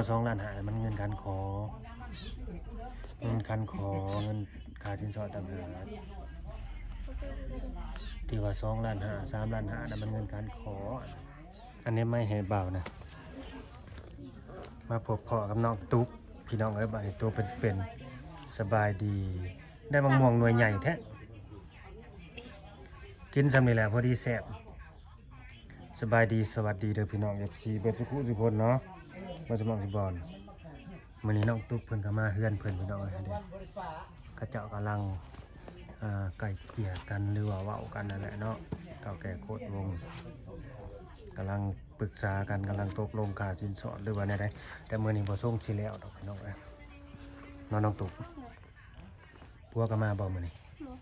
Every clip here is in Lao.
ສອງລ້ານຫ້າ ມັນເງິນການຂໍ ເງິນການຂໍ ເງິນຄ່າສິນສອດຕ່າງຫາກ ທີ່ວ່າສອງລ້ານຫ້າ ສາມລ້ານຫ້າ ນັ້ນມັນເງິນການຂໍ. ອັນນີ້ໄມ້ໃຫ້ບ່າວນະ ມາພົບພໍ້ກັບນ້ອງຕຸກ ພີ່ນ້ອງເອີຍ ບາດນີ້ຕົວເປັນໆ. ສະບາຍດີ ໄດ້ມະມ່ວງໜ່ວຍໃຫຍ່ແທ້ ກິນຊ່ຳນີ້ແຫຼະ ພໍດີແຊບ. ສະບາຍດີ ສະຫວັດດີເດີພີ່ນ້ອງ ເອັຟຊີ ເບິດສຸຂູສຸຄົນເນາະ ເບິດສະໝອງສຸບອນ. ມື້ນີ້ນ້ອງຕຸກເພິ່ນກໍມາເຮືອນເພິ່ນ ພີ່ນ້ອງເອີຍ ເດ້ ເຂົາເຈົ້າກຳລັງ ອ່າ ໄກ່ເກ່ຍກັນ ຫຼືວ່າເວົ້າກັນນັ້ນແຫຼະເນາະ ເຖົ້າແກ່ໂຄດວົງ ກຳລັງປຶກສາກັນ ກຳລັງຕົກລົງຄ່າສິນສອດ ຫຼືວ່າແນວໃດ. ແຕ່ມື້ນີ້ບໍ່ຊົງຊິແລ້ວດອກ ພີ່ນ້ອງເອີຍ ເນາະ ນ້ອງຕຸກ. ຜົວກໍມາບໍ່ມື້ນີ້? ບໍ່.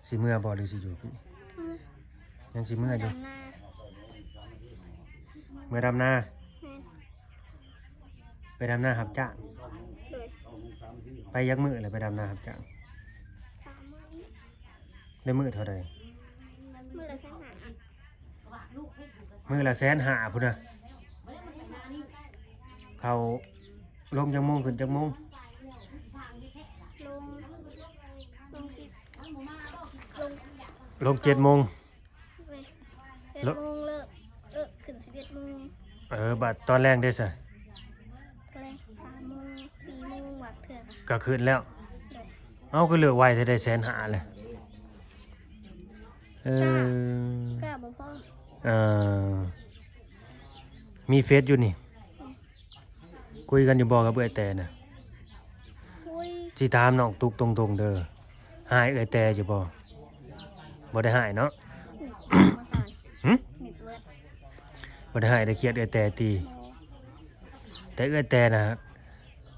ຊິເມືອບໍ່ ຫຼືຊິຢູ່ພີ້? ເມືອ. ຍັງຊິເມືອຢູ່? ດຳນາ. ເມືອດຳນາ? ແມ່ນ. ໄປດຳນາຮັບຈ້າງ? ໂດຍ. ໄປຈັກມື້ແລ້ວ ໄປດຳນາຮັບຈ້າງ? ສາມມື້. ໄດ້ມື້ເທົ່າໃດ? ມື້ລະແສນຫ້າ. ມື້ລະແສນຫ້າພຸ້ນນະ. ເຂົາລົງຈັກໂມງ ຂຶ້ນຈັກໂມງ? ລົງ ລົງສິບ ລົງ ລົງເຈັດໂມງ. ເອີ ເຈັດໂມງເລີກ ເອີ ຂຶ້ນສິບເອັດໂມງ. ເອີ ບາດຕອນແລງເດ້ຊະ? ຕອນແລງສາມໂມງ ສີ່ໂມງ ບາງເທື່ອກໍຂຶ້ນແລ້ວ. ໂດຍ. ເອົ້າ ຄືເລີກໄວແທ້ ໄດ້ແສນຫ້າແລ້ວ. ເອີ ກ້າ ກ້າບໍ່ພໍ. ເອີ ມີເຟສຢູ່ນີ້ ອືມ ຄຸຍກັນຢູ່ບໍ່ກັບເອື້ອຍແຕ່ນະ? ຄຸຍ. ຊິຖາມນ້ອງຕຸກຕົງໆເດີ ຮ້າຍເອື້ອຍແຕ່ຢູ່ບໍ່? ບໍ່ໄດ້ຮ້າຍເນາະ. ຫຶ? ບໍ່ໄດ້ຮ້າຍ ໄດ້ຄຽດເອື້ອຍແຕ່ຕິ? ບໍ່. ແຕ່ເອື້ອຍແຕ່ນະ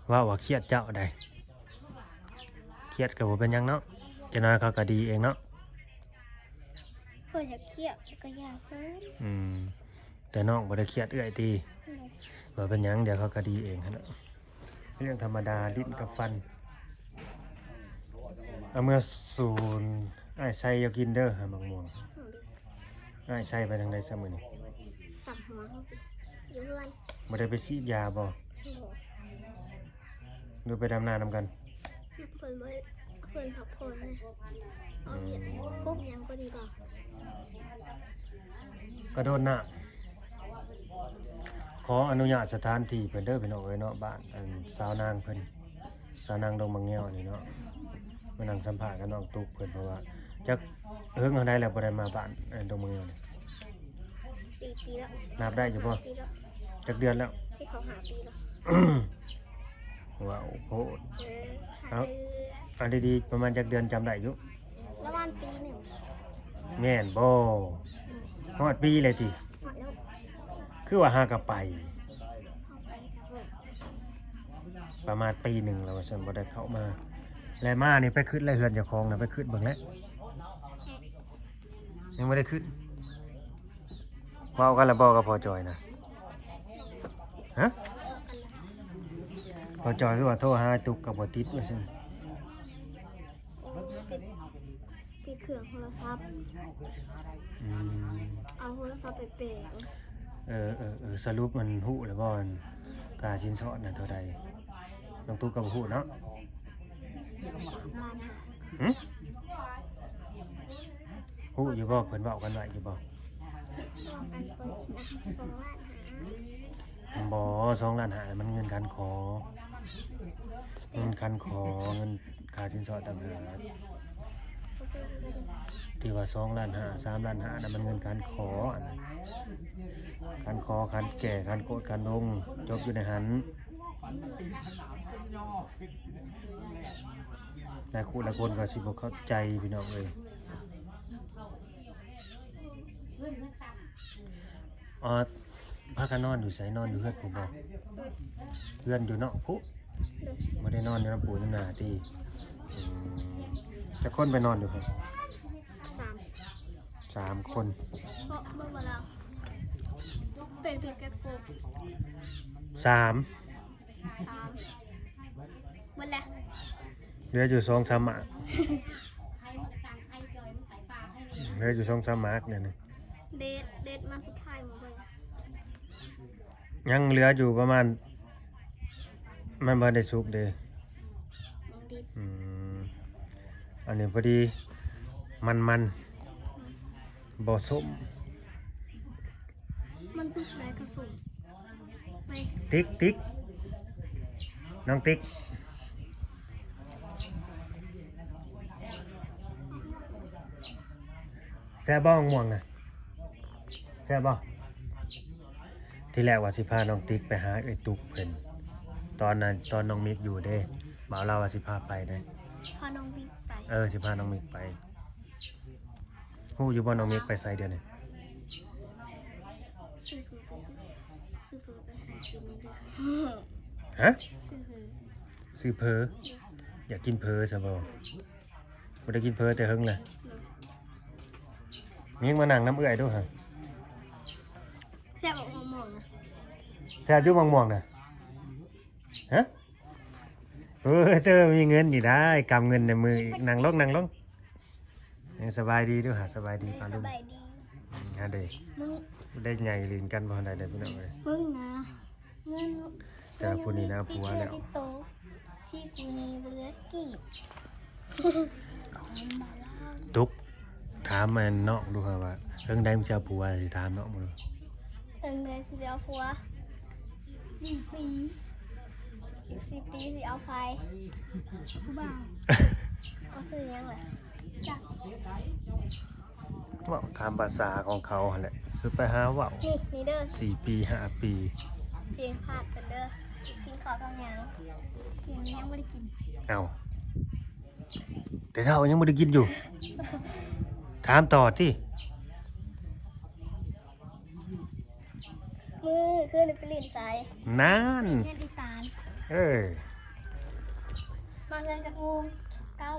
ເວົ້າວ່າຄຽດເຈົ້າໃດ໋. ຄຽດກໍບໍ່ເປັນຫຍັງເນາະ ຈັກໜ້ອຍເຂົາກໍດີເອງເນາະ. ຂ້ອຍຢາກຄຽດກໍຢ່າເພິ່ນ. ອືມ ແຕ່ນ້ອງບໍ່ໄດ້ຄຽດເອື້ອຍຕິ? ບໍ່ເປັນຫຍັງ ດຽວເຂົາກໍດີເອງຫັ້ນແຫຼະ ເລື່ອງທຳມະດາ ດິ້ນກັບຟັນ. ເອົາເມືອສູນອ້າຍໄຊເຈົ້າກິນເດີ ໝາກມ່ວງ. ອ້າຍໄຊໄປທາງໃດຊະມື້ນີ້? ສັບຫົວຢູ່ເຮືອນ. ບໍ່ໄດ້ໄປສີດຢາບໍ່? ບໍ່. ຫຼືໄປດຳນານຳກັນ? ເພິ່ນບໍ່ ເພິ່ນພັກຜ່ອນເລີຍ ເອົາຫຍັງ ອືມ ປຸກຫຍັງກໍດີບໍ່? ກະໂດດນ້ຳ. ຂໍອະນຸຍາດສະຖານທີ່ເພິ່ນເດີພີ່ນ້ອງເອີຍເນາະ ບ້ານອັນສາວນາງເພິ່ນ ສາວນາງດົງໝາກແງວນີ້ເນາະ. ມານັ່ງສຳພາດກັບນ້ອງຕຸກເພິ່ນ ເພາະວ່າຈັກເຫິງເທົ່າໃດແລ້ວບໍ່ໄດ້ມາບ້ານ ອັນດົງໝາກແງວນີ້. ສີ່ປີແລ້ວ. ນັບໄດ້ຢູ່ບໍ່? ຫ້າປີແລ້ວ. ຈັກເດືອນແລ້ວ? ຊິເຂົ້າຫ້າປີແລ້ວ. ວ້າວໂພດ. ເອີ ເອົາ ຫ້າເດືອນ. ເອົາດີໆ ປະມານຈັກເດືອນ ຈຳໄດ້ຢູ່? ປະມານປີໜຶ່ງ. ແມ່ນບໍ່? ຮອດປີແລ້ວຕິ? ຮອດແລ້ວ. ຄືວ່າຫາກໍໄປ. ເຂົ້າໄປກໍຮອດ. ປະມານປີໜຶ່ງແລ້ວວ່າຊັ້ນ ບໍ່ໄດ້ເຂົ້າມາ. ແລະມານີ້ໄປຄຶດແລ້ວ ເຮືອນເຈົ້າຂອງນະ ໄປຄຶດເບິ່ງແລ້ວ. ຍັງບໍ່ໄດ້ຄຶດ. ເວົ້າກັນແລ້ວບໍ່ກັບພໍ່ຈອຍນະ? ຮະ? ພໍ່ຈອຍຄືວ່າໂທຫາຕຸກກໍບໍ່ຕິດວ່າຊັ້ນ. ໂອ້ຍ ປິດເຄື່ອງໂທລະສັບ. ອືມ ເອົາໂທລະສັບໄປແປງ. ເອີໆໆ ສະຫຼຸບມັນຮູ້ແລ້ວບໍ່ ອັນ ຄ່າສິນສອດນະເທົ່າໃດ? ນ້ອງຕຸກກໍບໍ່ຮູ້ເນາະ. ສາມລ້ານຫ້າ. ຫຶ? ຮູ້ຢູ່ບໍ່ ເພິ່ນເວົ້າກັນໄວ້ຢູ່ບໍ່? ເວົ້າກັນເປີດນະ ສອງລ້ານຫ້າ. ບໍ່ ສອງລ້ານຫ້າ ມັນເງິນການຂໍ ເງິນການຂໍ ເງິນຄ່າສິນສອດຕ່າງຫາກ ທີ່ວ່າສອງລ້ານຫ້າ ສາມລ້ານຫ້າ ນັ້ນມັນເງິນການຂໍ ອັນນັ້ນ ການຂໍ ການແກ້ ການໂຄດ ການລົງ ຈົບຢູ່ໃນຫັ້ນ. ຫຼາຍຄູ່ຫຼາຍຄົນກໍຊິບໍ່ເຂົ້າໃຈ ພີ່ນ້ອງເອີຍ. ອໍ ພາກັນນອນຢູ່ໃສ? ນອນຢູ່ເຮືອນພຸ້ນບໍ່? ເຮືອນຢູ່ນອກພຸ້ນ? ບໍ່ໄດ້ນອນຢູ່ນຳປູນຳໜ້າຕິ? ອືມ ຈັກຄົນໄປນອນຢູ່ພຸ້ນ? ສາມ ສາມຄົນ. ເພາະເບິ່ງວ່າລາວເປັນຜິດກັບໂກ ສາມ ສາມ ໝົດແລ້ວ ເຫຼືອຢູ່ສອງສາມໝາກ ເຫຼືອຢູ່ສອງສາມໝາກດຽວນີ້. ເດັດ ເດັດມາສຸດທ້າຍໝົດເລີຍ. ຍັງເຫຼືອຢູ່ປະມານ ມັນບໍ່ໄດ້ສຸກເດ້. ອືມ ອັນນີ້ພໍດີ ມັນໆ ບໍ່ສົ້ມ. ມັນສຸກໄດ້ກໍສຸກໄປ. ຕິກ ຕິກ ນ້ອງຕິກ ແຊບບໍ່ ໝາກມ່ວງນະ? ແຊບບໍ່? ທີແລກວ່າຊິພານ້ອງຕິກໄປຫາເອື້ອຍຕຸກເພິ່ນ ຕອນນັ້ນ ຕອນນ້ອງມິກຢູ່ເດ້ ບ່າວລາວວ່າຊິພາໄປເດ້. ພານ້ອງມິກໄປ? ເອີ ຊິພານ້ອງມິກໄປ. ຮູ້ຢູ່ບໍ່ ນ້ອງມິກໄປໃສດຽວນີ້? ຊື້ເຝີໄປ ຊື້ເຝີໄປຫາກິນນີ້ເດີ. ຮະ? ຊື້ເຝີ ຊື້ເຝີ. ຢາກກິນເຝີຊະບໍ່? ບໍ່ໄດ້ກິນເຝີແຕ່ເຫິງແລ້ວ. ມິກ ມານັ່ງນຳເອື້ອຍດູຫະ. ແຊບບໍ່ ໝາກມ່ວງນະ? ແຊບຢູ່ ໝາກມ່ວງນະ? ຮະ? ເອີ ເຕີມີເງິນຢູ່ໄດ໋ ກຳເງິນໃນມືອີກ. ນັ່ງລົງ ນັ່ງລົງ. ເອີ ສະບາຍດີດູຫະ ສະບາຍດີປ້າລຸງ. ສະບາຍດີ. ອືມ ຫາເດ້ ໄດ້ໃຫຍ່ຫຼິ້ນກັນບໍ່ໄດ້ເດີພີ່ນ້ອງເອີຍ. ເບິ່ງນະ ເງິນ ແຕ່ຜູ້ນີ້ນະ ເງິນ ຜົວແລ້ວ ທີ່ຜູ້ນີ້ບໍ່ເຫຼືອກີບ. ຕຸກ ຖາມອັນນ້ອງດູຫາວ່າ ເຫິງໃດມັນຊິເອົາຜົວ ຊິຖາມນ້ອງເບິ່ງດູ. ເຫິງໃດຊິໄປເອົາຜົວ? ສີ່ປີ ອີກສີ່ປີຊິເອົາໃຜ? ຜູ້ບ່າວ. ເອົາຊື່ຫຍັງລະ? ຈັກ. ເວົ້າຕາມພາສາຂອງເຂົາຫັ້ນແຫຼະ ຊິໄປຫາເວົ້າ. ນີ້ ນີ້ເດີ ສີ່ປີ ຫ້າປີ. ຊິພາດກັນເດີ. ກິນເຂົ້າກັບຫຍັງ? ກິນ ຍັງບໍ່ໄດ້ກິນ. ເອົ້າ ແຕ່ເຊົ້າຍັງບໍ່ໄດ້ກິນຢູ່. ຖາມຕໍ່ຕິ. ມື້ຄືນໄປຫຼິ້ນໃສ? ນັ້ນ ຫຼິ້ນເຮືອນອີຕານ. ເອີ ມາເຮືອນຈັກໂມງ? ເກົ້າ.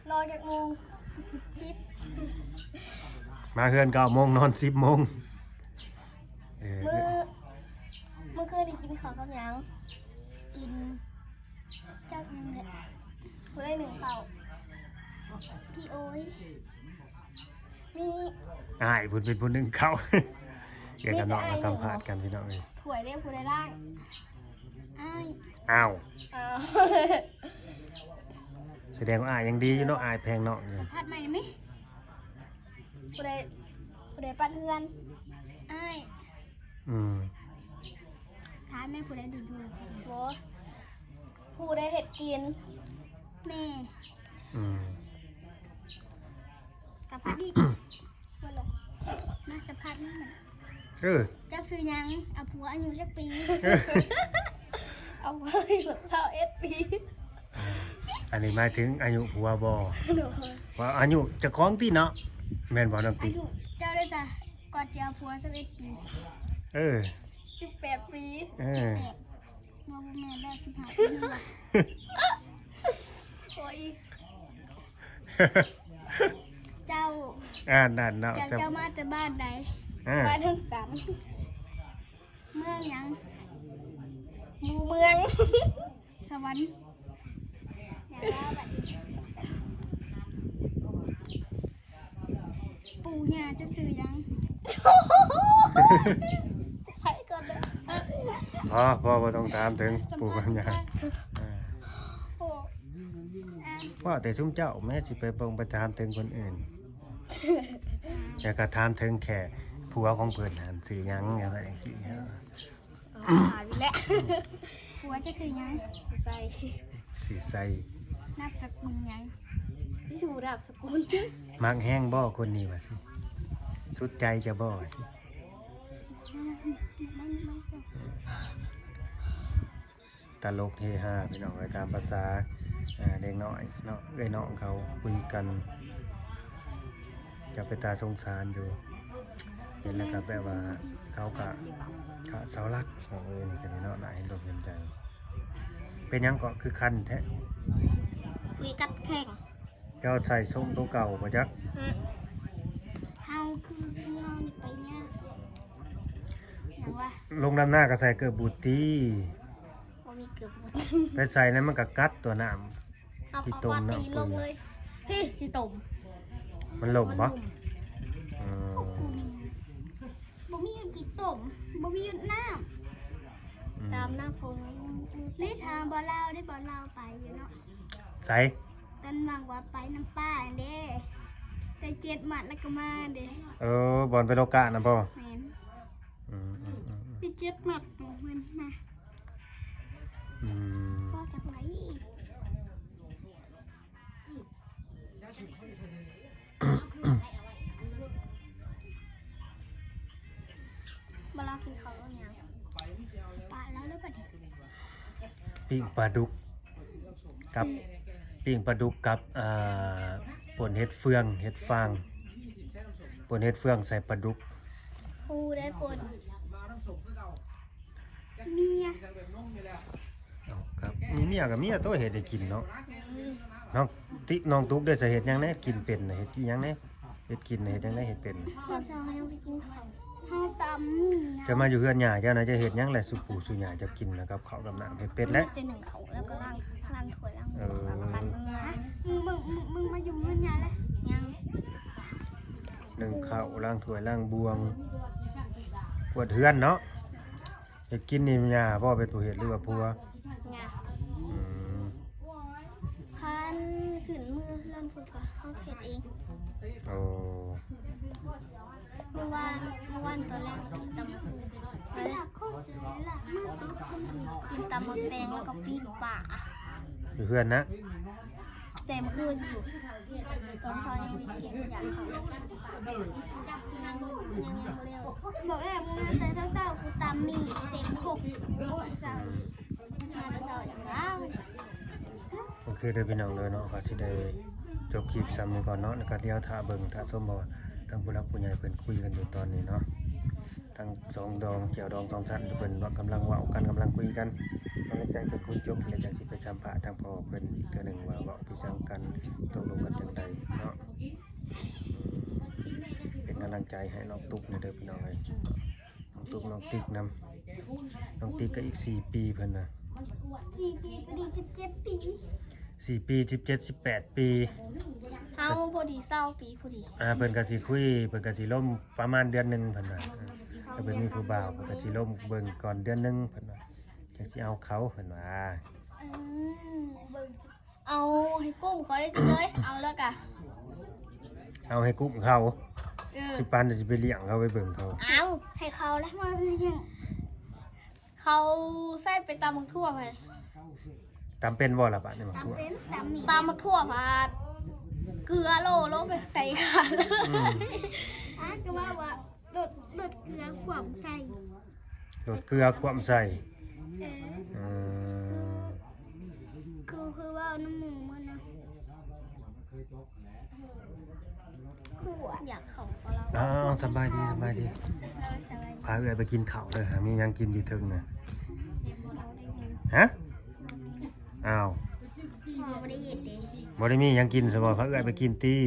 ນອນຈັກໂມງ? ສິບ. ມາເຮືອນເກົ້າໂມງ ນອນສິບໂມງ. ເອີ ມື້ ມື້ຄືນນີ້ກິນເຂົ້າກັບຫຍັງ? ກິນ ຈັກຫຍັງແຫຼະ ຜູ້ໃດໜຶ້ງເຂົ້າ? ພີ່ໂອ້ຍ ມີ ອ້າຍເພິ່ນເປັນຜູ້ໜຶ້ງເຂົ້າ. ເອື້ອຍກັບນ້ອງມາສຳພາດກັນພີ່ນ້ອງເອີຍ. ຖ້ວຍເດ້ ຜູ້ໃດລ້າງ? ອ້າຍ. ອ້າວ ອ້າວ ສະແດງວ່າອ້າຍຍັງດີຢູ່ເນາະ ອ້າຍແພງນ້ອງຢູ່. ສຳພາດໃໝ່ໄດ້ໄໝ? ຜູ້ໃດ ຜູ້ໃດປັດເຮືອນ? ອ້າຍ. ອືມ ຖາມແມ່ ຜູ້ໃດຫຼິ້ນໂທລະສັບ? ບໍ່ ຜູ້ໃດເຮັດກິນ? ແມ່. ອືມ ສຳພາດອີກ. ມາສຳພາດມາ. ເອີ ເຈົ້າຊື່ຫຍັງ? ເອົາຜົວອາຍຸຈັກປີ? ເອີ ເອົາຜົວອາຍຸຊາວເອັດປີ. ອັນນີ້ໝາຍເຖິງອາຍຸຜົວບໍ່? ໂດຍ. ວ່າອາຍຸເຈົ້າຂອງຕິເນາະ ແມ່ນບໍ່ນ້ອງຕິ? ອາຍຸເຈົ້າໄດ້ຊະ ກ່ອນຊິເອົາຜົວຊາວເອັດປີ. ເອີ ສິບແປດປີ. ເອີ ສິບແປດ ບໍ່ແມ່ນແລ້ວ ສິບຫ້າປີ. ໂອ້ຍ ເຈົ້າ ອ່າ ນັ້ນເນາະ ເຈົ້າ ເຈົ້າ ເຈົ້າມາແຕ່ບ້ານໃດ? ອ່າ ບ້ານທັງສັນ. ເມືອງຫຍັງ? ໝູ່ເມືອງ ສະຫວັນ. ຢ່າວ່າບັດນີ້ ປູ່ຍ່າເຈົ້າຊື່ຫຍັງ? ໃຜກ່ອນເດີ. ພໍ ພໍ ບໍ່ຕ້ອງຖາມເຖິງປູ່ກັບຍ່າ. ໂອ້ ອ່າ ວ່າແຕ່ຊຸມເຈົ້າແມ້ ຊິໄປເບິ່ງໄປຖາມເຖິງຄົນອື່ນ. ແລ້ວກໍຖາມເຖິງແຄ່ຜົວຂອງເພິ່ນຫັ້ນຊື່ຫຍັງ ຈັ່ງຊີ້. ອໍ ຖາມອີກແລ້ວ. ຜົວເຈົ້າຊື່ຫຍັງ? ສີໃສ. ສີໃສ. ນາມສະກຸນຫຍັງ? ຊື່ນາມສະກຸນ. ມັກແຮງບໍ່ຄົນນີ້ວ່າຊີ້? ສຸດໃຈເຈົ້າບໍ່ວ່າຊີ້? ມັນ ມັນ ຕະຫຼົກເຮຮາພີ່ນ້ອງເອີຍ ຕາມພາສາ ເດັກນ້ອຍເນາະ ເອື້ອຍນ້ອງເຂົາຄຸຍກັນ ກໍເປັນຕາສົງສານຢູ່. ເຫັນແລ້ວກໍແບບວ່າເຂົາກໍຂາດເສົາຫຼັກ ເອີ ນີ້ກໍດີເນາະ ໜ້າເຫັນອົກເຫັນໃຈ. ເປັນຫຍັງເກາະຄືຄັນແທ້? ຂຸຍກັດແຂ້ງ. ເຈົ້າໃສ່ຊົງໂຕເກົ່າບໍ່ຈັກ? ເຮົາຄືເຮົານີ້ໄປຍາກຫຍັງວະ? ລົງດຳນາກໍໃສ່ເກີບບູດຕິ. ບໍ່ມີເກີບບູດ. ໄປໃສ່ນັ້ນມັນກໍກັດຕົວະນ້ຳ. ເອົາ ຂີ້ຕົມ ເອົາປາຕີລົງເລີຍ. ພີ່ ຂີ້ຕົມ. ມັນຫຼົ່ມບໍ່? ມັນຫຼົ່ມ. ເອີ ບໍ່ມີຂີ້ຕົມ ບໍ່ມີຫຍົດນ້ຳ ອືມ ຕາມໜ້າໂພງ ໄດ້ຖາມບ່າວລາວ ໄດ້ບ່າວລາວໄປຢູ່ເນາະ ໃສ? ຕອນຫວ່າງວ່າໄປນຳປ້າຫັ້ນເດ້ ໄດ້ເຈັດມັດແລ້ວກໍມາເດ້ ເອີ ບ່ອນໄປໂລການະບໍ່? ແມ່ນ ອືມໆໆໆ ໄດ້ເຈັດມັດຂອງເພິ່ນນະ ອືມ ພໍຈະໄປ ບໍ່ລອງກິນເຂົ້າແລ້ວຫຍັງ ປະແລ້ວເລີຍບັດນີ້ ປີ້ງປາດຸກກັບ ຊິ ປີ້ງປາດຸກກັບ ອ່າ ປົ່ນເຫັດເຟືອງ ເຫັດຟາງ ປົ່ນເຫັດເຟືອງໃສ່ປາດຸກ ຜູ້ໃດປົ່ນ? ເມຍ ເອົາ ກໍມີເມຍກໍເມຍໂຕເຮັດໃຫ້ກິນເນາະ ອືມ ນ້ອງຕິ ນ້ອງຕຸກເດ້ ຈະເຮັດຫຍັງແດ່? ກິນເປັນນະ ເຮັດອີ່ຫຍັງແດ່? ເຮັດກິນນະ ເຮັດຫຍັງແດ່? ເຮັດເປັນ ຕອນເຊົ້າເຮົາຍັງໄປກິນເຂົ້າ ເຮົາຕຳໝີ່ ເຈົ້າມາຢູ່ເຮືອນຍ່າເຈົ້ານະ ເຈົ້າເຮັດຫຍັງແຫຼະສູ່ປູ່ສູ່ຍ່າເຈົ້າກິນນະ ກັບເຂົ້າກັບນ້ຳ? ເຮັດເປັດແຫຼະ ມີແຕ່ໜຶ້ງເຂົ້າ ແລ້ວກໍລ້າງ ລ້າງຖ້ວຍລ້າງ ເອີ ແລ້ວກໍປັດເມືອ ມຶງ ມຶງ ມຶງ ມາຢູ່ເຮືອນຍ່າແລ້ວ ຍັງ ໜຶ້ງເຂົ້າ ລ້າງຖ້ວຍລ້າງບ່ວງ ກວາດເຮືອນເນາະ. ເຮັດກິນນີ້ຍ່າບໍ່ເປັນຜູ້ເຮັດ ຫຼືວ່າຜົວ? ຍ່າ ອືມ ຄັນຂຶ້ນເມືອເຮືອນພຸ້ນກໍເຮົາເຮັດເອງ ໂອ້ ມື້ວານ ມື້ວານຕອນແລງກິນຕຳບັກຫຸ່ງ ກິນຕຳບັກແຕງ ແລ້ວກໍປີ້ງປາ ຢູ່ເຮືອນນະ ແຕ່ມື້ຄືນຢູ່ ຕອນເຊົ້າຍັງກິນ ຢາກເຂົ້າ ຍັງ ຍັງບໍ່ແລ້ວ ບອກແລ້ວ ມື້ນັ້ນແຕ່ເຊົ້າໆ ກູຕຳໝີ່ເຕັມຄົກ ເຊົ້າ ມາແຕ່ເຊົ້າຢ່າງລາວ ໂອເຄເດີພີ່ນ້ອງເດີເນາະ ກໍຊິໄດ້ຈົບຄລິບສ່ຳນີ້ກ່ອນເນາະ ແລ້ວກໍດຽວຖ້າເບິ່ງຖ້າຊົມ ເພາະວ່າທາງຜູ້ຫຼັກຜູ້ໃຫຍ່ເພິ່ນຄຸຍກັນຢູ່ຕອນນີ້ເນາະ ທັງສອງດອງ ແຈ່ວດອງສອງຊັ້ນ ເພິ່ນວ່າກຳລັງເວົ້າກັນ ກຳລັງຄຸຍກັນ ຫຼັງຈາກທີ່ຄຸຍຈົບແລ້ວ ຈັ່ງຊິໄປສຳພາດທາງພໍ່ເພິ່ນອີກເທື່ອໜຶ່ງ ວ່າເວົ້າພິສັງກັນ ຕົກລົງກັນຈັ່ງໃດເນາະ ເປັນກຳລັງໃຈໃຫ້ນ້ອງຕຸກແດ່ເດີພີ່ນ້ອງເອີຍ ນ້ອງຕຸກ ນ້ອງຕິກນຳ ນ້ອງຕິກກໍອີກສີ່ປີເພິ່ນວ່າ ສີ່ປີ ພໍດີສິບເຈັດປີ ສີ່ປີ ສິບເຈັດ ສິບແປດປີ ເຮົາພໍດີຊາວປີພໍດີ ອ່າ ເພິ່ນກໍຊິຄຸຍ ເພິ່ນກໍຊິລົມປະມານເດືອນໜຶ່ງເພິ່ນວ່າ ຖ້າເພິ່ນມີຜູ້ບ່າວ ເພິ່ນກໍຊິລົມເບິ່ງກ່ອນເດືອນໜຶ່ງເພິ່ນວ່າ ຈັ່ງຊິເອົາເຂົາເພິ່ນວ່າ ເອີ ເບິ່ງ ເອົາໃຫ້ກຸ້ມເຂົາໄດ້ຕິເອີຍ ເອົາແລ້ວກະ ເອົາໃຫ້ກຸ້ມເຂົາ ເອີ ຊິປານໃດຊິໄປລ້ຽງເຂົາ ໄປເບິ່ງເຂົາ ເອົາໃຫ້ເຂົາແລ້ວມາລ້ຽງ ເຂົາໃຊ້ໄປຕຳບັກຖົ່ວຫັ້ນ ຕຳເປັນບໍ່ລະບາດນີ້ ບັກຖົ່ວ ຕຳເປັນ ຕຳໝີ່ ຕຳບັກຖົ່ວບາດ ເກືອໂລລົງໄປໃສ່ກັນ ອືມ ອ່າ ກໍວ່າວ່າ ລົດ ລົດເກືອຂວມໃສ່ ລົດເກືອຂວມໃສ່ ເອີ ເອີ ຄື ຄືເວົ້ານຳໝູ່ມັນນະ ຄືວ່າຢາກເຂົ້າກໍລາວ ອ້າວ ສະບາຍດີ ສະບາຍດີ ສະບາຍດີ ພາເອື້ອຍໄປກິນເຂົ້າເດີ ຫາມີຫຍັງກິນຢູ່ເທິງນະ ຮະ ອ້າວ ບໍ່ໄດ້ເຮັດເດ້ ບໍ່ໄດ້ມີຫຍັງກິນຊະບໍ່ ພາເອື້ອຍໄປກິນຕິ